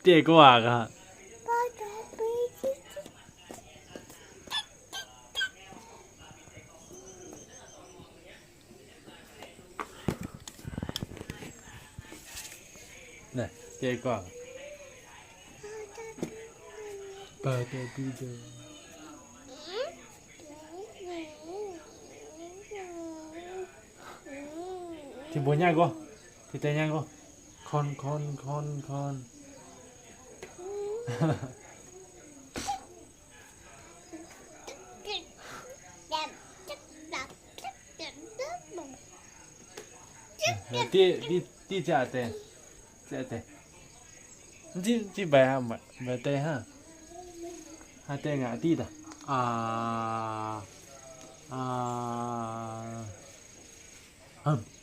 ເຈ້ກວ່າກະ ນະ ເຈ້ກວ່າ ປາຕາປີໂດ. ທີ່ບໍ່ຍາກກໍ ທີ່ແຕ່ຍາກກໍ ຄອນ ຄອນ ຄອນ ຄອນ. ເອີ ຕິ ຕິ ຕິຈະແຕ ຈະແຕ ຈິ ຈິໄປຫາ ໄປແຕຫາ ຫາແຕງາຕິດາ ອາ ອາ ຮຶມ.